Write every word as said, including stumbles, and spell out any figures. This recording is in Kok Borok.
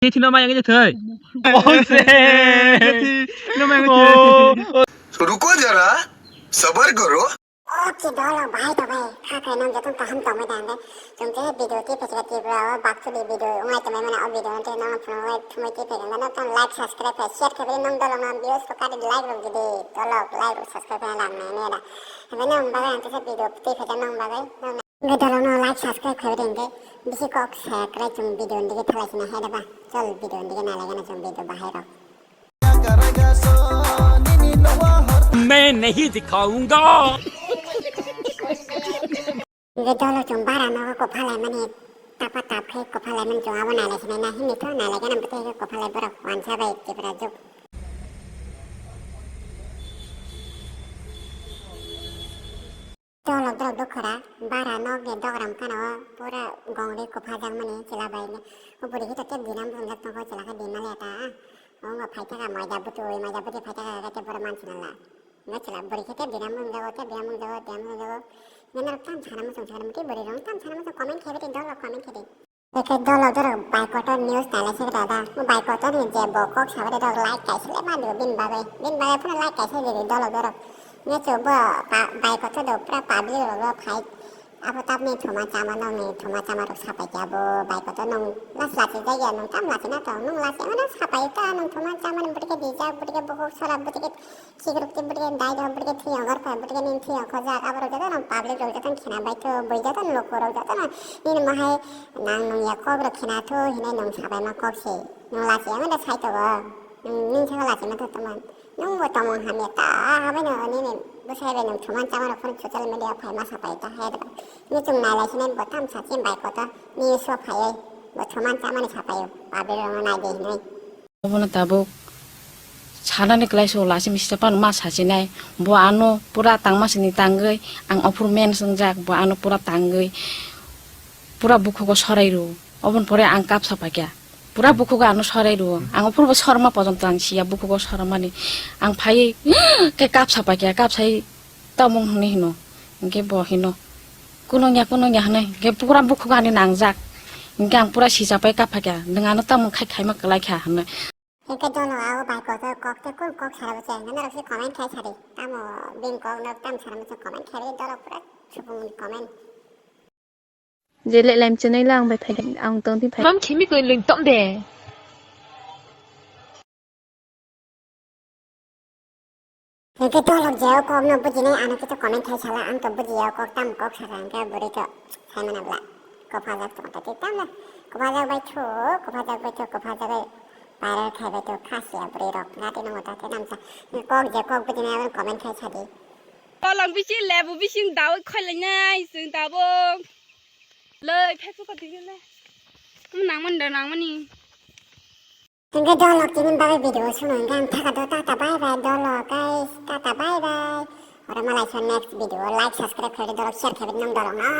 Jethi no maya nge jethoi. Oh, se. Jethi no maya nge jethoi. Oh, oh. रुको जरा, सबर करो। Okay, dolo, bhai to bhai, kha khe nang joto kaham tongwi dang de. Chwng tei video tei phaikha Tripura o bakchuli video wngnai tongmani o video no tei nang phunuk bai thumwi tei phaikha nang tong like, subscribe khe, share khe bini nang dolo nang views ko kari like rok gidi, dolo like rok subscribe khe lang nai ne da. Hebe nang bagwi ang tei video tei phaikha nang bagwi nang. Hingke dolokno like, subscribe khaibidi hingke bisi kok se kwrai chwng video ni dige thalai sina hai daba. Chol video ni dige nalaigana chwng video bahai rok. मैं नहीं दिखाऊंगा। Hingke dolok chwng bara nogo kophalai mani tapa tap khe kophalai mani chwng abo nalai sina na hini tho nalaigana bwtwi khe kophalai borok wansa bai Tripura juk. Tolok dorok dokhora, bara nok ni dogram kana o pura gongri kopha jak mani chwla bai ni. O bwrwi khe to tep dinam bumjak tongkho chwla khe di mali ata. O wngkha phai thaka maida bwtwi, maida bwtwi phai thaka khe tei borok mansi nala. Wngkha chwla bwrwi khe tep dinam bumjago, tep dinam bumjago, dinam bumjago. Nini rok tam sana muchung sana muti bwrwi rok tam sana muchung comment khe bidi dolok comment khe di. Eke dolo dorok boycott news nai lai se dada. Boycott ni je bo kok sabai rok like kaisa le ma dibo bin bagwi. Bin bagwi phano like kaisa di dolo dorok. Nge chu bo boycott do pura public rok ro phai. Abo tabni thoma chama nong ni thoma chama rok sapai kya bo boycott nong las lasi jaya nong tam lasi na tong nong lasi mane sapai ta nong thoma chama ni butike dijak butike bokok sara butike Sikruk tei bwrwi dai rok bwrwi thwi ongor kha bwrwi ni thwi ongkho jak abo rok joto no public rok joto khena bai tho bui joto no luku rok joto no nini mohai nang nung ya kok rok khena tho hinai nung sabai ma kok se nung lachi ya mada sai to go nung ning saka lachi ma tho tongman nung bo tongmung hamya ta habai no nini bwsai bai nung thuman chama rok phano social media phai ma sapai ta hai da ni chung nai lai sinai bo tam sa chin bai koto ni so phai bo thuman chama ni sapai public rok no nai de hinai. Obono tabuk sanani kwlai se o lachimi sita phano ma sachinai. Bo ano pura tangma sini tangwi ang ophuru mens wngjak, bo ano pura tangwi pura bukhugo sorai rwo. Oboni pore ang kap sapakya. Pura bukhugo ano sorai rwo. Ang ophuru bo sorma pojonto ang siya bukhugo sormani. Ang phaiwi khe kap sapakya, kap sai Tamung hwnwi hino. Hinkhe bo hino, "Kunungya, kunungya," hwnwi. Hinkhe pura bukhuk ani nangjak. Hinkhe ang pura sichapai kaphakya. "Nwng ano tamung khai khaima kwlai kha," hwnwi. Hinkhe dolo ao bai kotor kok tei kung kok sara bwse. Hinkhe norok se comment khai sadi. Tamo bini kok norok tam sara bwse comment khai ri dolo pura supung ni comment. Je le lem chenai lang bai phai ang tong di phai. Mam khimi koi ling tom be. Hinkhe tolok jeo kok no bujinai ano kito comment khai sala ang to bujiya kok tam kok saka hinkhe bwrwi to sai mana bla. Kophajak to ta tam la. Kophajak bai thu, kophajak bai thu, kophajak bai viral khai bai to khasiya bwrwi rok. Gati no ta te namsa. Kok je kok bujinai abo comment khai sadi. Tolok bisi lebu bising dawi khoi lainai sing tabuk. Loi, Facebook ko digile. Nangmani da nangmani. Hinkhe dolok tini bagwi video o swngo hinkhe ang thaka do tata bye bye dolok guys tata bye bye. Oro malai so next video o like subscribe khaidi dolok share khaidi nang dolok no.